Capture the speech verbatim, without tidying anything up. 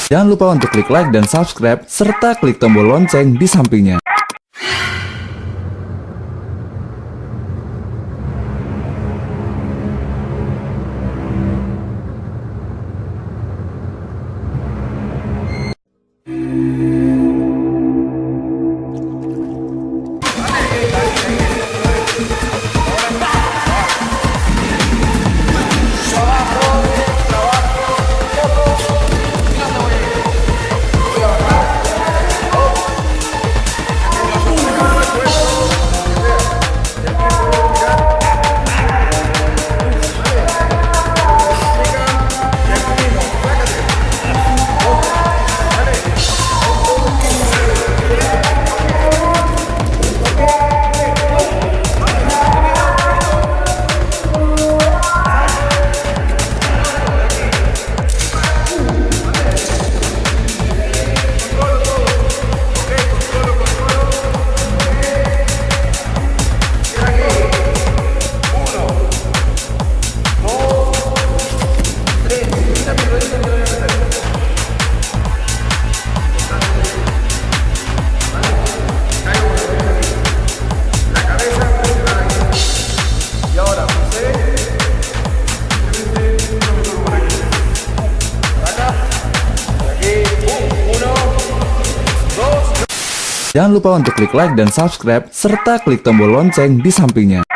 Jangan lupa untuk klik like dan subscribe, serta klik tombol lonceng di sampingnya. Jangan lupa untuk klik like dan subscribe, serta klik tombol lonceng di sampingnya.